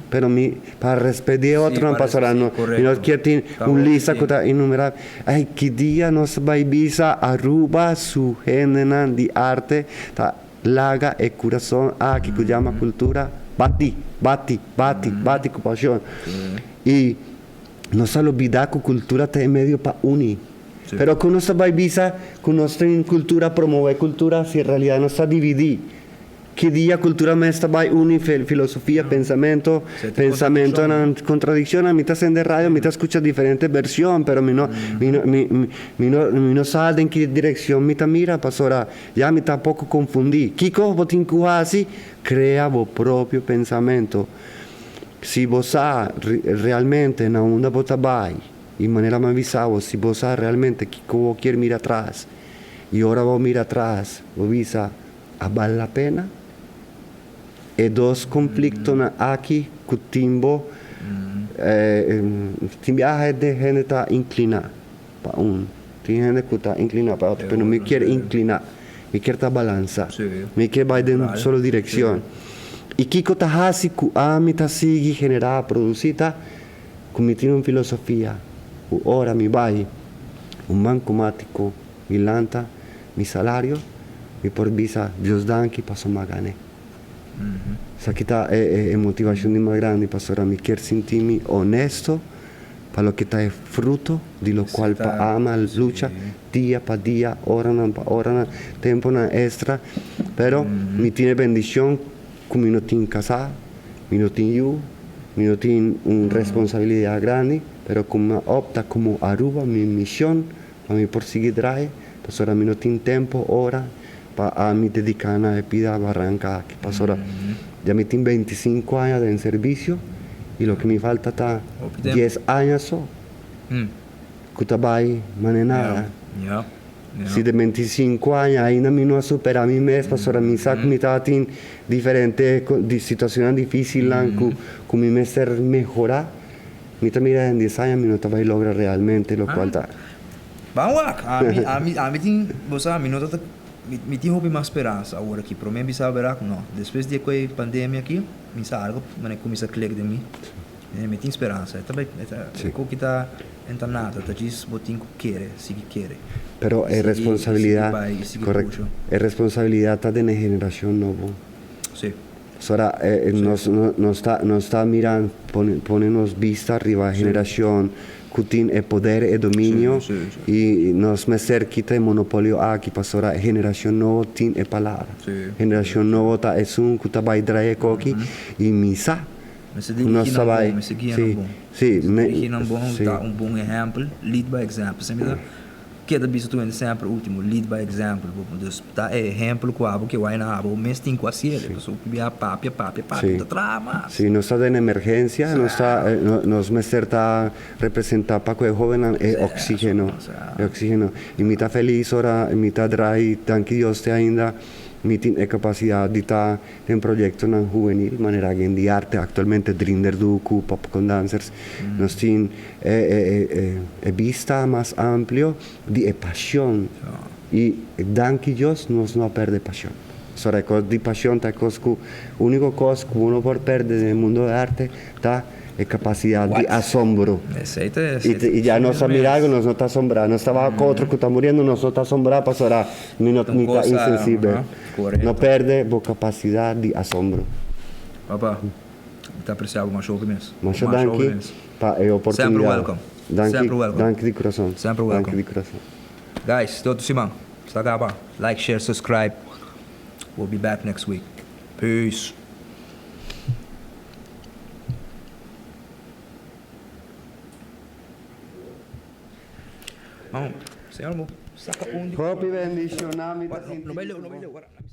pero mi, pa respet di e otronan, pasobra no, mi no kier tin un lista cu ta enumerabel. Ay, ki dia nos ta bay bisa Aruba su hendenan di arte ta laga e curason aki cu yama cultura bati, bati, bati, bati cu pasion. Y nos ta lubida cu cultura ta e medio pa uni. Pero ku nos ta bai bisa ku nos tin kultura, promove kultura, si en realidad nos ta dividí? Ki dia kultura mes ta bai uni filosofia, pensamentu, pensamentonan, kontradikshonnan? Mi ta sende radio, mi ta skucha diferente vershon, pero mi no, mi no, mi, mi no, mi no sa den ki direkshon mi ta mira, pasobra ya mi ta poko konfundí. Kiko bo tin ku hasi? Krea bo propio pensamentu. Si bo sa realmente na unda bo ta bai. I manera mi a bisa bo, si bo sa realmente kiko bo kier mira atras, i ora bo mira atras, bo bisa, A bal la pena? E dos konfliktonan aki ku tin bo, tin biaha e hende ta inkliná pa un, tin hende ku ta inkliná pa otro, pero mi kier inkliná, mi kier ta balansá, mi kier bai den un solo direkshon. I kiko ta hasi ku ami ta sigui generá, produsí ta? Ku mi tin un filosofia ku ora mi bai un bankomatiko mi lanta mi salario mi por bisa Dios danki pasobra mi a gané. Esaki ta e motivashon di mas grandi pasobra mi kier sinti mi honesto pa loke ta e fruto di lokual pa ama lucha dia pa dia, oranan pa oranan, temponan extra, pero mi tin e bendishon ku mi no tin kasá, mi no tin yu, mi no tin un responsabilidat grandi, pero ku mi a opta komo Aruba mi mishon pa mi por sigui draai, pasobra mi no tin tempo ora pa ami dediká na e pida baranka aki, pasobra ya mi tin beintisinku aña den servisio i loke mi falta ta dies aña so ku ta bai manera nada. Si den 25 aña ainda mi no a supera mi mes pasobra mi sa ku mi tabatin diferente situacionnan dificilnan ku ku mi mester mehora, mi ta mira den dies aña mi no ta bai logra realmente locual ta. Ban wak! Ami ami ami tin bo sa mi no ta mi tin hopi mas speransa awor aki prome mi bisa bera ku no despues di e koe pandemia aki mi sa algo manera kuminsa klik den mi mi tin speransa e ta bai e ta e koki ta enta nada ta djis bo tin ku kere sigui kere Pero e sigui responsabilidad bai i sigui correcto pusha. e responsabilidad ta den e generacion nobo. Si. Pasobra nos nos ta nos ta mira pone pone nos bista riba e generacion cu tin e poder e dominio y nos mester kita e monopolio aki pasobra e generacion nobo tin e palabra. Generacion nobo ta esun cu ta bay draai e koki y mi sa Mester cu nos dirigi ta nan bay bon, mester guia si nan bon. si Mester me dirigi nan bon, si. ta un bon ehempel, lead by example. Semper ta keda bisa tur hende semper ultimo, lead by example. Bo dus ta e ehempel cu abo ke wai na abo mes tin cu haciel. Pasobra hopi bia papia, papia, papia, Si. ta traha mas. Si, nos ta den emergencia, nos ta nos mester ta representa pa cu e hobennan e oxigeno, e oxigeno. Y mi ta feliz ora mi ta draai, danki Dios te ainda mi tin e capacidad di ta den proyectonan hubenil manera Gen di Arte, actualmente Drinder Du cu Popcorn Dancers. Nos tin e e e bista mas amplio di e pasion y danki Dios nos no a perde pasion. Pasobra e cos di pasion ta e cos cu unico cos cu bo no por perde den e mundo di arte ta e capacidad di asombro. Y ya nos a mira algo nos no ta asombra. Nos ta baha cu otro cu ta muriendo nos no ta asombra pasobra mi no mi ta insensibel. No perde bo capacidad di asombro. Papa, mi ta aprecia bo masha hopi mes. Masha danki pa e oportunidad. Semper welcome. Danki, danki di corazon. Semper welcome. Danki di corazon. Guys, tot otro siman. Sta caba. Like, share, subscribe. We'll be back next week. Peace. Señor, saca un di. Hopi bendiciona mi ta sinti. No, no, no, no, no, no, no, no, no, no.